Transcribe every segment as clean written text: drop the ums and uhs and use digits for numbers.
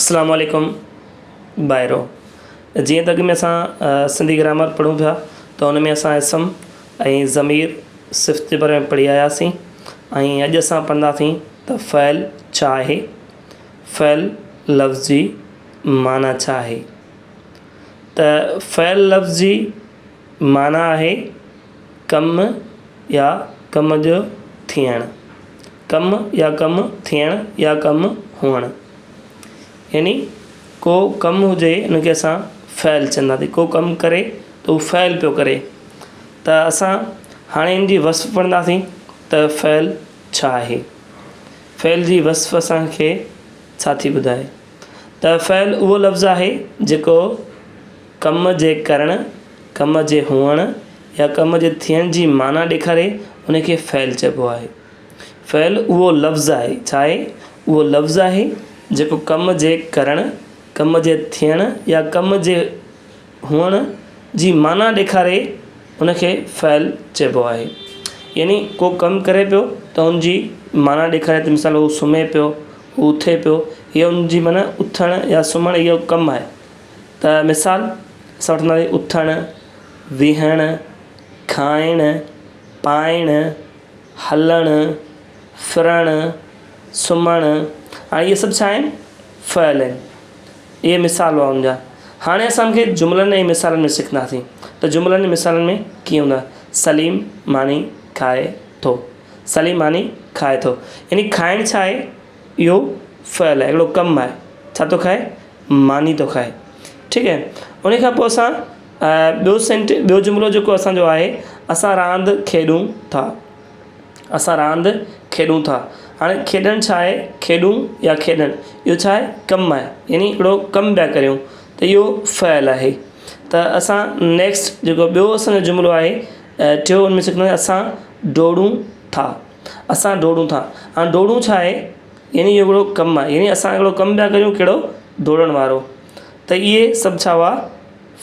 اسلام عليڪم ڀائرو جيئن ته اڳ ۾ اسان سنڌي گرامر پڙهون پيا ته ان ۾ اسان اسم ۽ ضمير صفت جي باري ۾ پڙهي آياسين ۽ اڄ اسان پڙهنداسين ته فعل ڇا آهي فعل لفظ جي معنيٰ ڇا آهي ته فعل لفظ جي معنيٰ آهي ڪم يا ڪم جو ٿيڻ ڪم يا ڪم ٿيڻ يا ڪم هئڻ يعني ڪو ڪم هجي ان کي اسان فعل چونداسين ڪو ڪم ڪري ته هو فعل پيو ڪري ته اسان هاڻي ان جي وصف پڙهنداسين ته فعل ڇا آهي فعل جي وصف اسان کي ڇا ٿي ٻڌائي ته فعل اهو لفظ آهي جيڪو ڪم جي ڪرڻ، ڪم جي هئڻ يا ڪم جي ٿيڻ جي معنيٰ ڏيکاري ان کي فعل چئبو آهي. فعل اهو لفظ آهي، ڇا آهي؟ اهو لفظ آهي جيڪو ڪم جي ڪرڻ، ڪم جي ٿيڻ يا ڪم جي هئڻ جي معنيٰ ڏيکاري ان کي فعل چئبو آهي. يعني ڪو ڪم ڪري پيو ته ان جي معنيٰ ڏيکاري ته مثال هو سمهي پيو، هو اٿي پيو، هيء ان جي معنيٰ اٿڻ يا سمهڻ اهو ڪم آهي. ته مثال اسان وٺنداسين اٿڻ، ويهڻ، کائڻ، پائڻ، هلڻ، ڦرڻ، سمهڻ هاڻي اهي سڀ ڇا آهن فعل آهن. اهي مثال هئا ان جا. هاڻي اسان کي جملن ۽ مثالن ۾ سکنداسين ته جملن ۽ مثالن ۾ ڪيئن هوندا. سليم ماني کائي ٿو. سليم ماني کائي ٿو. يعني کائڻ ڇا آهي؟ اهو فعل آهي، هڪڙو ڪم آهي. ڇا ٿو کائي؟ ماني ٿو کائي. ٺيڪ آهي. ان کان پوء اسان ٻيو سينٽ ٻيو جملو جيڪو اسان جو آهي اسان راند کيڏون ٿا. اسان راند کيڏون ٿا. هاڻي کيڏڻ ڇا آهي؟ کيڏون يا کيڏڻ اهو ڇا آهي؟ ڪم آهي. يعني هڪڙو ڪم پيا ڪريون ته اهو فعل آهي. ته اسان نيڪسٽ جيڪو ٻيو اسان جو جملو آهي ٽيون ان ۾ سکنداسين اسان ڊوڙون ٿا. اسان ڊوڙون ٿا. هاڻي ڊوڙون ڇا آهي؟ يعني اهو هڪڙو ڪم آهي. يعني اسان هڪڙو ڪم پيا ڪريون ڪهڙو؟ ڊوڙڻ وارو. ته اهي سڀ ڇا هئا؟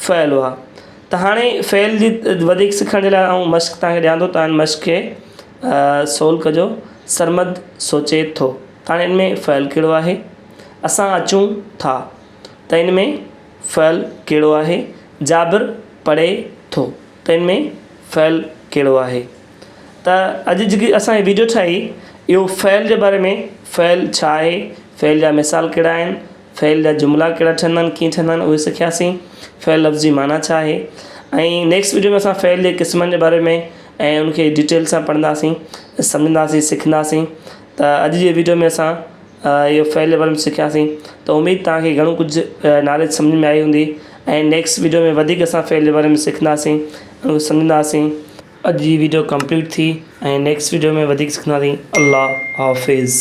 فعل هئا. ته هاڻي فعل جي وڌيڪ سکڻ جي لاء آئون مشق توهان کي ڏيان ٿو توهان مشق کي سولو ڪجو. سرمد سوچي ٿو. ته هاڻي ان ۾ فعل ڪهڙو آهي؟ اسان اچون ٿا. ته ان ۾ فعل ڪهڙو آهي؟ جابر پڙهي ٿو. ته ان ۾ فعل ڪهڙو آهي؟ ته اڄ جيڪي اسان هي ويڊيو ٺاهي اهو فعل جي باري ۾ فعل ڇا آهي فعل جا مثال ڪهڙا آهن فعل جا جملا ڪهڙا ٺهندا آهن ڪيئن ٺهندا آهن اهي سکياسين فعل لفظ جي معنيٰ ڇا آهي ۽ نيڪسٽ ويڊيو ۾ اسان فعل جي قسمن جي باري ۾ ۽ ان کي ڊيٽيل سان پڙهنداسين سمجهنداسين سکنداسين ته اڄ جي ويڊيو ۾ اسان اهو فعل جي باري ۾ سکياسين ته اميد توهان کي گهڻو ڪجهه ناليج سمجهه ۾ آئي هوندي ۽ نيڪسٽ ويڊيو ۾ وڌيڪ اسان فعل جي باري ۾ سکنداسين ۽ سمجهنداسين. اڄ جي ويڊيو ڪمپليٽ ٿي ۽ نيڪسٽ ويڊيو ۾ وڌيڪ سکنداسين الله حافظ.